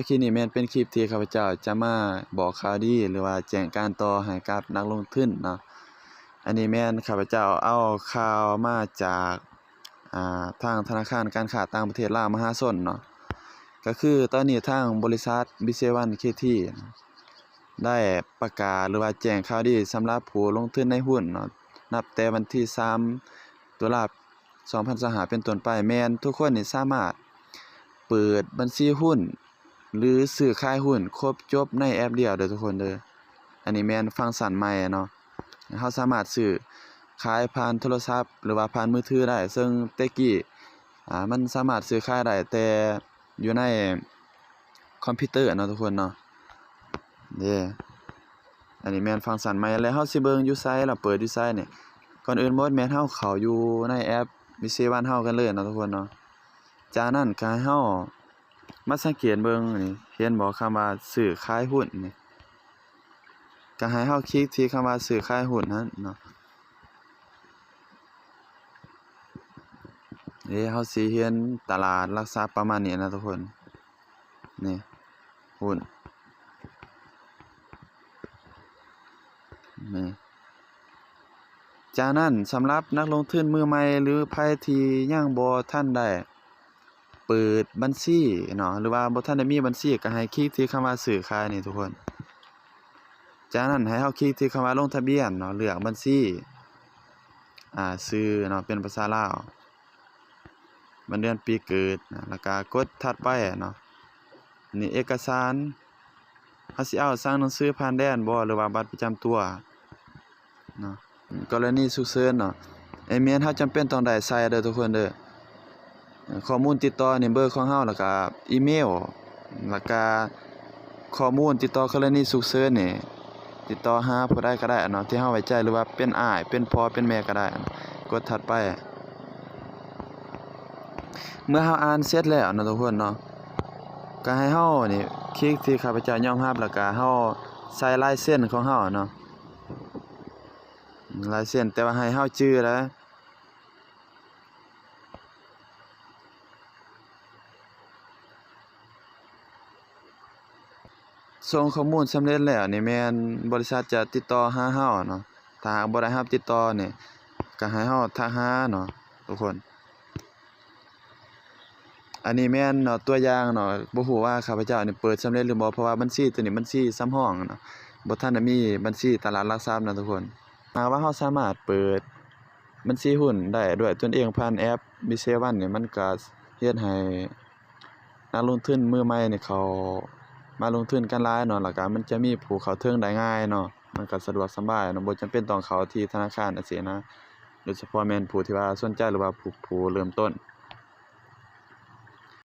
ຄລິບນີ້ແມ່ນເປັນຄລິບທີ່ຂ້າພະເຈົ້າຈະມາບອກຂ່າວດີ ຫຼືວ່າແຈ້ງການຕໍ່ໃຫ້ກັບນັກລົງທຶນເນາະ. ອັນນີ້ແມ່ນຂ້າພະເຈົ້າເອົາຂ່າວມາຈາກ ອ່າ ທາງທະນາຄານການຄ້າຕ່າງປະເທດລາວມະຫາຊົນເນາະ. ກໍຄືຕອນນີ້ທາງບໍລິສັດ ບີຊີວັນ ເຄທີ ໄດ້ປະກາດ ຫຼືວ່າແຈ້ງຂ່າວດີສຳລັບຜູ້ລົງທຶນໃນຫຸ້ນເນາະ. ນັບແຕ່ວັນທີສາມ ຕຸລາ ສອງພັນຊາວຫ້າ ເປັນຕົ້ນໄປ ແມ່ນທຸກຄົນນີ້ສາມາດເປີດບັນຊີຫຸ້ນ ຫຼື ຊື້ຂາຍຫຸ້ນຄົບຈົບໃນແອັບດຽວເດີທຸກຄົນເດີ. ອັນນີ້ແມ່ນຟັງຊັນໃໝ່ເນາະ. ເຮົາສາມາດຊື້ຂາຍຜ່ານໂທລະສັບ ຫຼືວ່າຜ່ານມືຖືໄດ້ ເຊິ່ງແຕ່ກີ້ ອ່າ ມັນສາມາດຊື້ຂາຍໄດ້ແຕ່ຢູ່ໃນຄອມພິວເຕີເນາະທຸກຄົນເນາະ. ເດ້ ອັນນີ້ແມ່ນຟັງຊັນໃໝ່ ແລະ ເຮົາຊິເບິ່ງຢູ່ໃສ ແລ້ວເປີດຢູ່ໃສນີ້. ກ່ອນອື່ນໝົດແມ່ນເຮົາເຂົ້າຢູ່ໃນແອັບ ບີຊີວັນ ເຮົາກັນເລີຍເນາະທຸກຄົນເນາະ. ຈາກນັ້ນກໍໃຫ້ເຮົາມາສັງເກດເບິ່ງນີ້ ເຫັນບໍ່ ຄຳວ່າຊື້ຂາຍຫຸ້ນນີ້ ກໍໃຫ້ເຮົາຄລິກທີ່ຄຳວ່າຊື້ຂາຍຫຸ້ນຫັ້ນເນາະ. ເດ້ ເຮົາຊິເຫັນຕະຫຼາດຫຼັກຊັບປະມານນີ້ນະທຸກຄົນ. ນີ້ ຫຸ້ນ ນີ້. ຈາກນັ້ນ ສຳລັບນັກລົງທຶນມືໃໝ່ ຫຼື ໃຜທີ່ຍັງບໍ່ທັນໄດ້ເປີດບັນຊີເນາະ ຫຼືວ່າບໍ່ທັນໄດ້ມີບັນຊີ ກໍໃຫ້ຄລິກທີ່ຄຳວ່າຊື້ຂາຍນີ້ທຸກຄົນ. ຈາກນັ້ນໃຫ້ເຮົາຄລິກທີ່ຄຳວ່າລົງທະບຽນເນາະ ເລືອກບັນຊີ ອ່າ ຊື່ເນາະ ເປັນພາສາລາວ ວັນເດືອນປີເກີດນະ ແລ້ວກະກົດຖັດໄປເນາະ. ນີ້ເອກະສານ ເຮົາຊິເອົາສັ່ງໜັງສືຜ່ານແດນບໍ່ ຫຼືວ່າບັດປະຈຳຕົວເນາະ. ກໍລະນີສຸກເສີນເນາະ ໄອເມນເຮົາຈຳເປັນຕ້ອງໄດ້ໃສ່ເດີທຸກຄົນເດີ. ຂໍ້ມູນຕິດຕໍ່ນີ້ເບີຂອງເຮົາ ແລ້ວກະອີເມວ ແລ້ວກະຂໍ້ມູນຕິດຕໍ່ກໍລະນີສຸກເສີນນີ້ ຕິດຕໍ່ຫາຜູ້ໃດກໍໄດ້ເນາະ ທີ່ເຮົາໄວ້ໃຈ ຫຼືວ່າເປັນອ້າຍ ເປັນພໍ່ ເປັນແມ່ກໍໄດ້. ກົດຖັດໄປ. ເມື່ອເຮົາອ່ານເສັດແລ້ວເນາະທຸກຄົນເນາະ ກໍໃຫ້ເຮົານີ້ຄລິກທີ່ຂ້າພະເຈົ້າຍອມຮັບ ແລ້ວກໍເຮົາໃສ່ລາຍເຊັນຂອງເຮົາເນາະ ລາຍເຊັນ ແຕ່ວ່າໃຫ້ເຮົາຈື່ເດີ. ສົ່ງຂໍ້ມູນສຳເລັດແລ້ວນີ້ແມ່ນບໍລິສັດຈະຕິດຕໍ່ຫາເຮົາເນາະ. ຖ້າຫາກບໍ່ໄດ້ຮັບຕິດຕໍ່ນີ້ ກໍໃຫ້ເຮົາທັກຫາເນາະທຸກຄົນ. ອັນນີ້ແມ່ນເນາະ ຕົວຢ່າງເນາະ ບໍ່ຮູ້ວ່າຂ້າພະເຈົ້ານີ້ເປີດສຳເລັດຫຼືບໍ່ ເພາະວ່າບັນຊີໂຕນີ້ບັນຊີສຳຮອງເນາະ ບໍ່ທັນໄດ້ມີບັນຊີຕະຫຼາດຫຼັກຊັບນະທຸກຄົນ. ຫາກວ່າເຮົາສາມາດເປີດບັນຊີຫຸ້ນໄດ້ດ້ວຍຕົນເອງຜ່ານແອັບ ບີຊີວັນ ນີ້ ມັນກໍເຮັດໃຫ້ ນັກລົງທຶນມືໃໝ່ນີ້ເຂົາມາລົງທຶນກັນຫຼາຍເນາະ ແລ້ວກະມັນຈະມີຜູ້ເຂົ້າເຖິງໄດ້ງ່າຍເນາະ ມັນກະສະດວກສະບາຍເນາະ ບໍ່ຈຳເປັນຕ້ອງເຂົ້າທີ່ທະນາຄານຈັ່ງຊີ້ນະ ໂດຍສະເພາະແມ່ນຜູ້ທີ່ວ່າສົນໃຈ ຫຼືວ່າຜູ້ ຜູ້ເລີ່ມຕົ້ນ.